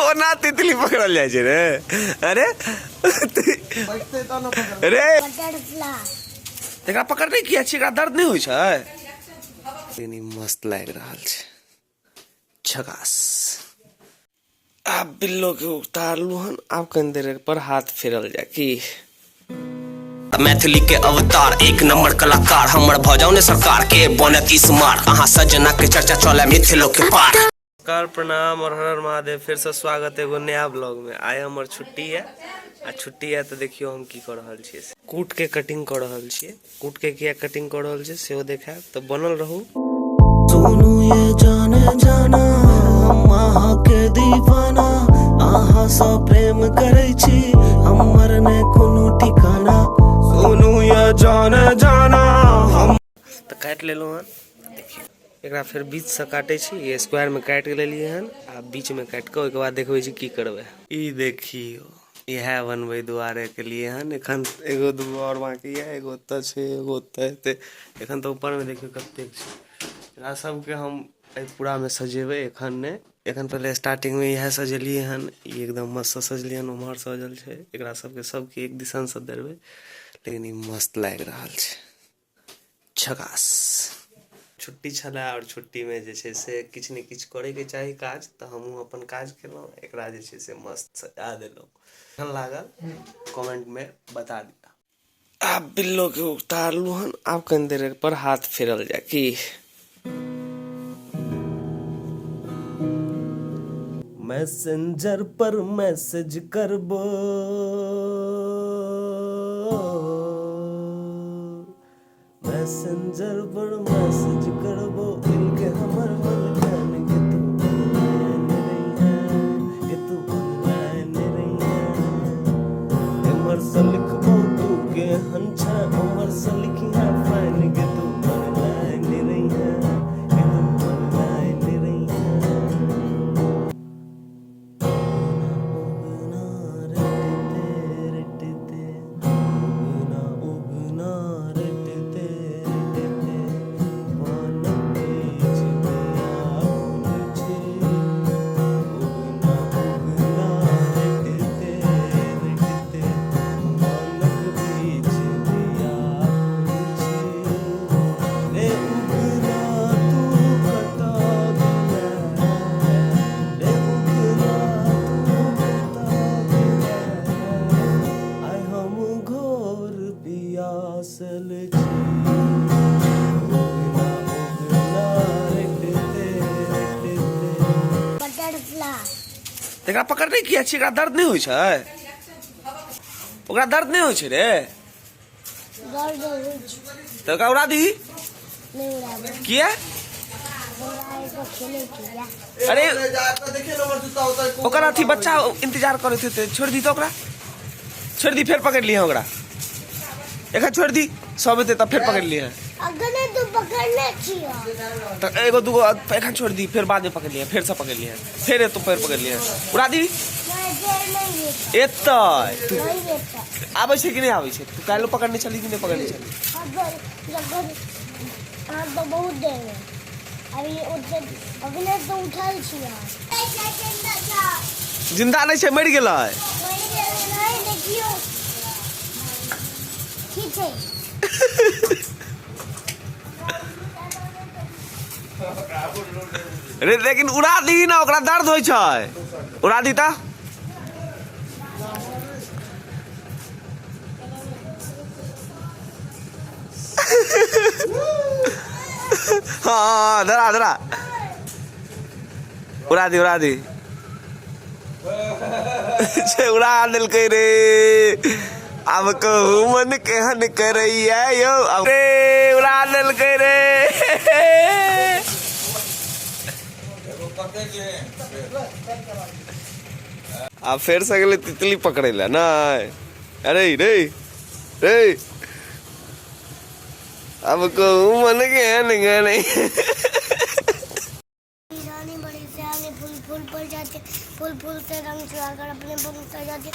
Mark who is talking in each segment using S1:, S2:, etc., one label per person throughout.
S1: ओना तितली पकड़ल जाइ छै रे। अरे रे, एकरा पकड़ने किया छै? एकरा दर्द नहि होइ छै? कनी मस्त लागि रहल छै, झकास। आब बिल्लो के उतारलू हन, आब कनि देर पर हाथ फेरल जाय की।
S2: मैथिली के अवतार, एक नंबर कलाकार, हमर भऽ जाउ ने सरकार के बनत इस मार, अहाँ सजना के चर्चा चले मिथिलो के पार।
S1: नमस्कार, प्रणाम और हर हर महादेव। फिर से स्वागत है एगो नया ब्लॉग में। आइ हमर छुट्टी है आ छुट्टी है तऽ देखियौ हम की कऽ रहल छियै। कूट के कटिंग कऽ रहल छियै। कूट के किया कटिंग कऽ रहल छियै सेहो देखायब, तऽ बनल रहू।
S3: सुनू ये जाने जाना, हम अहाँ के दीवाना, अहाँ सँ प्रेम करै छी, हमर ने कोनो ठिकाना। सुनू ये जाने जाना हम
S1: तऽ काटि लेलहुँ हन। देखियौ, एकरा फेर बीचसँ काटै छी। ई स्क्वायरमे काटि लेलियै हन आ बीचमे काटि कऽ ओहिके बाद देखबै छी की करबै। ई देखियौ, इएह बनबै दुआरे के लिए हन। एखन एगो दूगो आओर बाँकी यऽ, एगो ओतऽ छै, एगो ओतऽ हेतै। एखन तऽ ऊपरमे देखियौ कतेक छै। एकरा सबके हम एहि पूरामे सजेबै, एखन नहि। एखन पहिले स्टार्टिंगमे इएह सजेलियै हन। ई एकदम मस्तसँ सजलियै हन। उम्हर सजल छै। एकरा सबके सबके एक दिसनसँ देबै, लेकिन ई मस्त लागि रहल छै, झकास। छुट्टी छलए आओर छुट्टीमे जे छै से किछु ने किछु करैके चाही काज, तऽ हमहूँ अपन काज केलहुँ। एकरा जे छै से मस्त सजा देलहुँ। केहन लागल कमेंटमे बता दिअ। आब बिल्लोके उतारलहुँ हन, आब कनि देर पर हाथ फेरल जाय की।
S3: मैसेंजर पर मैसेज करबो, मैसेंजर पर मैसेज करबो, इनके हमर मलकान के तू ऑनलाइन रहिहे, के तू ऑनलाइन रहिहे। एमहर से लिखबो तू केहन छै, ओमहर से लिखिहे फाइन, के तू ऑनलाइन रहिहे, के तू ऑनलाइन रहिहे। उगना रटते रटते, उगना उगना रटते रटते, पान बीच बियाकुल छी। उगना उगना रटते रटते, पानक बीच बियाकुल छी। रे उगना तू कतऽ गेले, रे उगना तू कतऽ गेले, आइ हम घोर पियासल छी। उगना उगना रटते रटते।
S4: बटरफ्लाई।
S1: तऽ एकरा पकड़ने किया छै? एकरा दर्द नहि होइ छै? ओकरा दर्द नहि होइ छै रे?
S4: दर्द होइ छै।
S1: तऽ ओकरा उड़ा दही।
S4: नहि उड़ाबै।
S1: किया?
S4: हमरा एगो खेलै के या।
S1: अरे ओकर अथी बच्चा इंतजार करैत हेतै। छोड़ि दी तऽ ओकरा छोड़ि दी, फेर पकड़ि लिहे ओकरा। एखन छोड़ि दी, सब एतै तब फेर पकड़ि लिहे।
S4: अगने तू पकड़ने छियो।
S1: तऽ एगो दूगो एखन छोड़ि दी, फेर बादमे पकड़ि लिहे। फेरसँ पकड़ि लिहे, फेर एतौ, फेर पकड़ि लिहे। उड़ा दी।
S4: नहि, फेर नहि एतै।
S1: एतै तू।
S4: नहि एतै।
S1: आबै छै कि नहि आबै छै? तू काल्हि पकड़ने छली कि नहि पकड़ने छली?
S4: अगर जखन अहाँ तऽ बहुत देर में अभी उठे, अखने तऽ उठल छियै।
S1: जिंदा नहि छै, मरि गेलै।
S4: नहि, देखियौ, ठीक छै।
S1: रे लेकिन उड़ा दी ने, ओकरा दर्द होइ छै। उड़ा दी तऽ। हाँ, धरा धरा, उड़ा दी, उड़ा दी। छै, उड़ा देलकै रे। आब कहू मन केहन करैया यौ। आब रे उड़ा देलकै रे। आब फेर से गेलै तितली पकड़ै लए। नहि, अरे रे रे, आब कहू मन केहन करै।
S4: रानी बड़ी सयानी, फूल फूल पर जाती, फूल फूल से रंग चुराकर अपने पंख सजाती,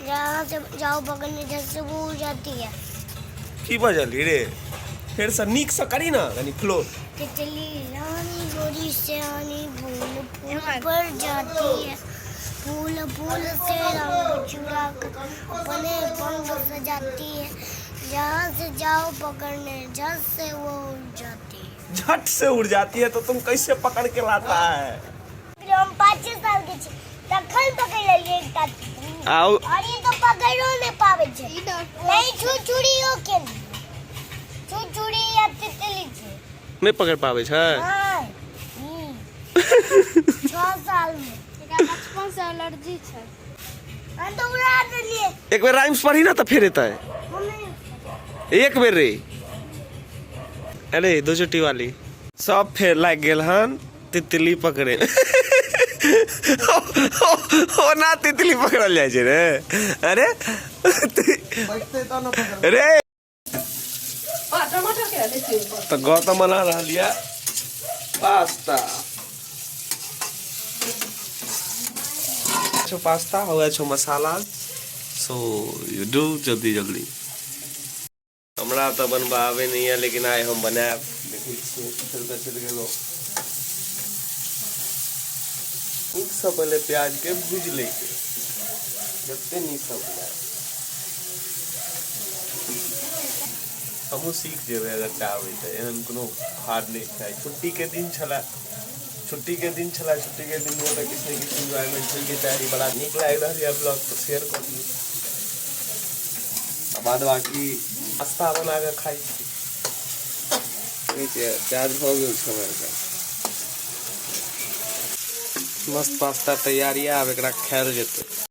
S4: जहाँ से जाओ पकड़ने जैसे वो उड़ जाती है।
S1: की बजली रे? फेरसँ नीकसँ करी ने कनि फ्लो।
S4: तितली रानी गोरी से आनी, फूल फूल पर जाती है, फूल फूल से रंग चुरा कर अपने पंख सजाती है, जहाँ से जाओ पकड़ने झट से वो उड़ जाती है।
S1: झट से उड़ जाती है तो तुम कैसे पकड़ के लाता है?
S4: हम 5-6 साल के छी तखन पकड़ लेलियै एकटा तितली।
S1: आओ।
S4: और ई तो पकड़ो नहि पाबै छै, नहीं छुछुड़ियो के, छुछुड़ी या तितली छै।
S1: नहि पकड़ पाबै छै।
S4: हाँ, 6 साल में।
S5: एकरा बचपन से एलर्जी छै।
S4: हम तो उड़ा देलियै।
S1: एक बेर राइम्स पढ़ी ना तऽ फेर एतै।
S4: हम
S1: एक बेर रे। अरे दो चुट्टी वाली सब फेर लागि गेल हन तितली पकड़े। ओना तितली पकड़ल जाइ छै रे? अरे रे, तऽ गौतम बना रहल यऽ पास्ता। छो पास्ता हुआ छो मसाला, सो you do जल्दी जल्दी। हमरा तऽ बनबा आबै नहि यऽ, लेकिन आइ हम बनायब। देखै छियै, फेर तऽ चलि गेलहुँ। नीकसँ पहिले प्याजके भूजि लैके, जते नीकसँ भुजाय। हमहूँ सीख जेबै अगर चाहबै तऽ, एहन कोनो हार्ड नहि छै। छुट्टीके दिन छलै, छुट्टीके दिन छलै। छुट्टीके दिनमे तऽ किछु ने किछु एन्जॉयमेंट होइके चाही। बड़ा नीक लागि रहल यऽ ब्लॉग तऽ शेयर कऽ दियौ। आ बाद बाकी पास्ता बना कऽ खाइ छी। प्याज भऽ गेल छै हमर। मस्त पास्ता तैयार यऽ, आब एकरा खायल जेतै।